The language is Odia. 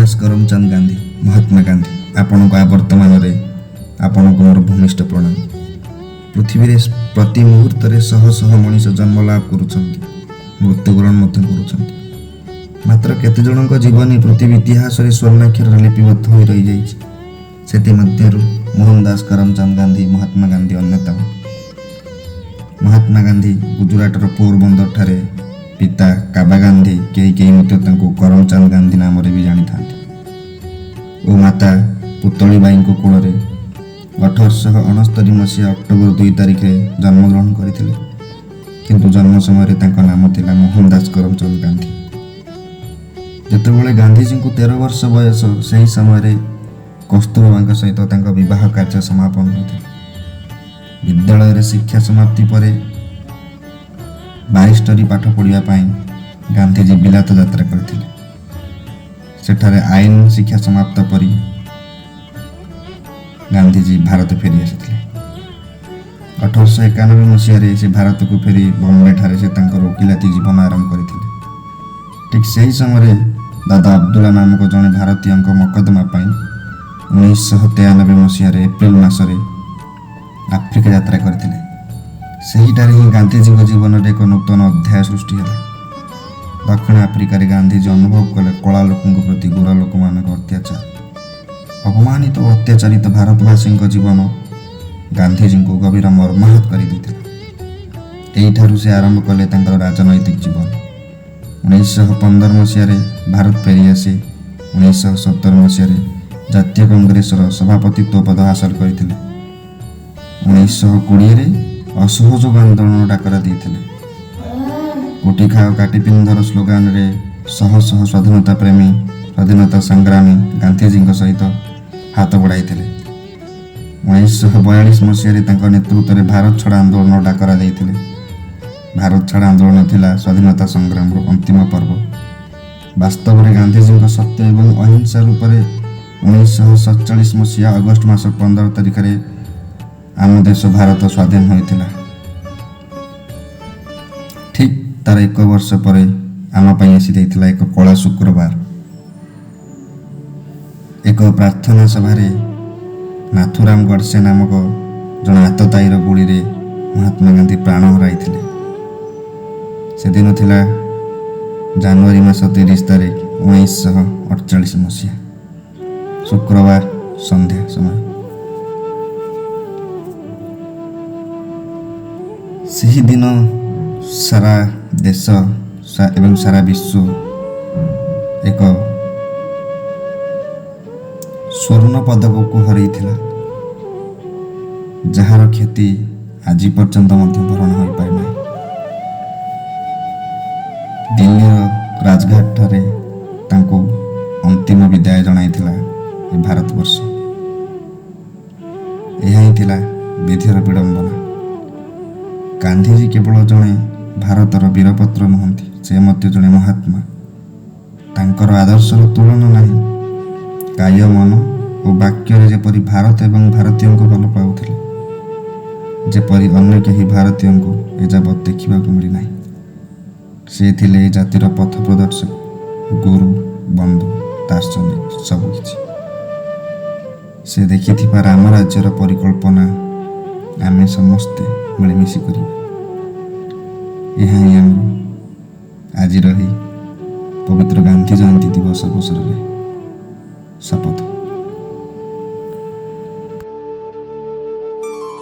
ମୋହନଦାସ କରମଚାନ୍ଦ ଗାନ୍ଧୀ, ମହାତ୍ମା ଗାନ୍ଧୀ, ଆପଣଙ୍କ ବର୍ତ୍ତମାନରେ ଆପଣଙ୍କୁ ମୋର ଭୂମିଷ୍ଠ ପ୍ରଣାମ। ପୃଥିବୀରେ ପ୍ରତି ମୁହୂର୍ତ୍ତରେ ଶହ ଶହ ମଣିଷ ଜନ୍ମ ଲାଭ କରୁଛନ୍ତି, ମୃତ୍ୟୁବରଣ ମଧ୍ୟ କରୁଛନ୍ତି। ମାତ୍ର କେତେଜଣଙ୍କ ଜୀବନୀ ପୃଥିବୀ ଇତିହାସରେ ସ୍ୱର୍ଣ୍ଣାକ୍ଷରରେ ଲିପିବଦ୍ଧ ହୋଇ ରହିଯାଇଛି। ସେଥିମଧ୍ୟରୁ ମୋହନଦାସ କରମଚାନ୍ଦ ଗାନ୍ଧୀ, ମହାତ୍ମା ଗାନ୍ଧୀ ଅନ୍ୟତମ। ମହାତ୍ମା ଗାନ୍ଧୀ ଗୁଜୁରାଟର ପୋରବନ୍ଦରଠାରେ ପିତା କାବା ଗାନ୍ଧୀ, କେହି କେହି ମଧ୍ୟ ତାଙ୍କୁ କରମଚାନ୍ଦ ଗାନ୍ଧୀ ନାମରେ ବି ଜାଣିଥାନ୍ତି, ଓ ମାତା ପୁତଳିବାଈଙ୍କ କୋଳରେ 1869 ମସିହା ଅକ୍ଟୋବର 2 ତାରିଖରେ ଜନ୍ମଗ୍ରହଣ କରିଥିଲେ। କିନ୍ତୁ ଜନ୍ମ ସମୟରେ ତାଙ୍କ ନାମ ଥିଲା ମୋହନଦାସ କରମଚାନ୍ଦ ଗାନ୍ଧୀ। ଯେତେବେଳେ ଗାନ୍ଧିଜୀଙ୍କୁ 13 ବର୍ଷ ବୟସ, ସେହି ସମୟରେ କସ୍ତୁରବାଙ୍କ ସହିତ ତାଙ୍କ ବିବାହ କାର୍ଯ୍ୟ ସମାପନ ହୋଇଥିଲା। ବିଦ୍ୟାଳୟରେ ଶିକ୍ଷା ସମାପ୍ତି ପରେ ବାରିଷ୍ଟରୀ ପାଠ ପଢ଼ିବା ପାଇଁ ଗାନ୍ଧିଜୀ ବିଲାତ ଯାତ୍ରା କରିଥିଲେ। ସେଠାରେ ଆଇନ ଶିକ୍ଷା ସମାପ୍ତ କରି ଗାନ୍ଧିଜୀ ଭାରତ ଫେରି ଆସିଥିଲେ। 1891 ମସିହାରେ ସେ ଭାରତକୁ ଫେରି ବମ୍ବେଠାରେ ସେ ତାଙ୍କର ଓକିଲାତି ଜୀବନ ଆରମ୍ଭ କରିଥିଲେ। ଠିକ୍ ସେହି ସମୟରେ ଦାଦା ଅବଦୁଲ୍ଲା ନାମକ ଜଣେ ଭାରତୀୟଙ୍କ ମକଦ୍ଦମା ପାଇଁ 1993 ମସିହାରେ ଏପ୍ରିଲ ମାସରେ ଆଫ୍ରିକା ଯାତ୍ରା କରିଥିଲେ। ସେହିଠାରେ ହିଁ ଗାନ୍ଧିଜୀଙ୍କ ଜୀବନରେ ଏକ ନୂତନ ଅଧ୍ୟାୟ ସୃଷ୍ଟି ହେଲା। ଦକ୍ଷିଣ ଆଫ୍ରିକାରେ ଗାନ୍ଧିଜୀ ଅନୁଭବ କଲେ କଳା ଲୋକଙ୍କ ପ୍ରତି ଗୋରା ଲୋକମାନଙ୍କ ଅତ୍ୟାଚାର। ଅପମାନିତ ଓ ଅତ୍ୟାଚାରିତ ଭାରତବାସୀଙ୍କ ଜୀବନ ଗାନ୍ଧିଜୀଙ୍କୁ ଗଭୀର ମର୍ମାହତ କରିଦେଇଥିଲା। ଏଇଠାରୁ ସେ ଆରମ୍ଭ କଲେ ତାଙ୍କର ରାଜନୈତିକ ଜୀବନ। 1915 ମସିହାରେ ଭାରତ ଫେରିଆସି 1917 ମସିହାରେ ଜାତୀୟ କଂଗ୍ରେସର ସଭାପତିତ୍ୱ ପଦ ହାସଲ କରିଥିଲେ। 1920ରେ ଅସହଯୋଗ ଆନ୍ଦୋଳନ ଡାକରା ଦେଇଥିଲେ। କୋଟି ଖାଅ କାଟି ପିନ୍ଧର ସ୍ଲୋଗାନରେ ଶହ ଶହ ସ୍ୱାଧୀନତା ପ୍ରେମୀ, ସ୍ୱାଧୀନତା ସଂଗ୍ରାମୀ ଗାନ୍ଧିଜୀଙ୍କ ସହିତ ହାତ ବଢ଼ାଇଥିଲେ। 1942 ମସିହାରେ ତାଙ୍କ ନେତୃତ୍ୱରେ ଭାରତ ଛାଡ଼ ଆନ୍ଦୋଳନ ଡାକରା ଦେଇଥିଲେ। ଭାରତ ଛାଡ଼ ଆନ୍ଦୋଳନ ଥିଲା ସ୍ୱାଧୀନତା ସଂଗ୍ରାମର ଅନ୍ତିମ ପର୍ବ। ବାସ୍ତବରେ ଗାନ୍ଧିଜୀଙ୍କ ସତ୍ୟ ଏବଂ ଅହିଂସା ରୂପରେ 1947 ମସିହା ଅଗଷ୍ଟ ମାସ 15 ତାରିଖରେ ଆମ ଦେଶ ଭାରତ ସ୍ୱାଧୀନ ହୋଇଥିଲା। ଠିକ୍ ତାର ଏକ ବର୍ଷ ପରେ ଆମ ପାଇଁ ଆସିଯାଇଥିଲା ଏକ କଳା ଶୁକ୍ରବାର। ଏକ ପ୍ରାର୍ଥନା ସଭାରେ ନାଥୁରାମ ଗଡ଼ସେ ନାମକ ଜଣେ ଆତତାୟୀର ଗୁଳିରେ ମହାତ୍ମା ଗାନ୍ଧୀ ପ୍ରାଣ ହରାଇଥିଲେ। ସେଦିନ ଥିଲା ଜାନୁଆରୀ ମାସ 30 ତାରିଖ, 1948 ମସିହା, ଶୁକ୍ରବାର ସନ୍ଧ୍ୟା ସମୟ। ସେହିଦିନ ସାରା ଦେଶ ଏବଂ ସାରା ବିଶ୍ୱ ଏକ ସ୍ୱର୍ଣ୍ଣ ପଦକକୁ ହରାଇଥିଲା, ଯାହାର କ୍ଷତି ଆଜି ପର୍ଯ୍ୟନ୍ତ ମଧ୍ୟ ଭରଣା ହୋଇପାରିନାହିଁ। ଦିଲ୍ଲୀର ରାଜଘାଟଠାରେ ତାଙ୍କୁ ଅନ୍ତିମ ବିଦାୟ ଜଣାଇଥିଲା ଏ ଭାରତବର୍ଷ। ଏହା ହିଁ ଥିଲା ବିଧିର ବିଡ଼ମ୍ବନା। ଗାନ୍ଧିଜୀ କେବଳ ଜଣେ ଭାରତର ବୀରପୁତ୍ର ନୁହନ୍ତି, ସେ ମଧ୍ୟ ଜଣେ ମହାତ୍ମା। ତାଙ୍କର ଆଦର୍ଶର ତୁଳନା ନାହିଁ। କାୟ, ମନ ଓ ବାକ୍ୟରେ ଯେପରି ଭାରତ ଏବଂ ଭାରତୀୟଙ୍କୁ ଭଲ ପାଉଥିଲେ, ଯେପରି ଅନ୍ୟ କେହି ଭାରତୀୟଙ୍କୁ ଏଯାବତ୍ ଦେଖିବାକୁ ମିଳିନାହିଁ। ସେ ଥିଲେ ଏ ଜାତିର ପଥ ପ୍ରଦର୍ଶକ, ଗୁରୁ, ବନ୍ଧୁ, ଦାର୍ଶନିକ, ସବୁକିଛି। ସେ ଦେଖିଥିବା ରାମ ରାଜ୍ୟର ପରିକଳ୍ପନା ଆମେ ସମସ୍ତେ ମିଳିମିଶି କରିବା। ଏହା ହିଁ ଆମର ଆଜିର ଏହି ପବିତ୍ର ଗାନ୍ଧୀ ଜୟନ୍ତୀ ଦିବସ ଅବସରରେ ଶପଥ।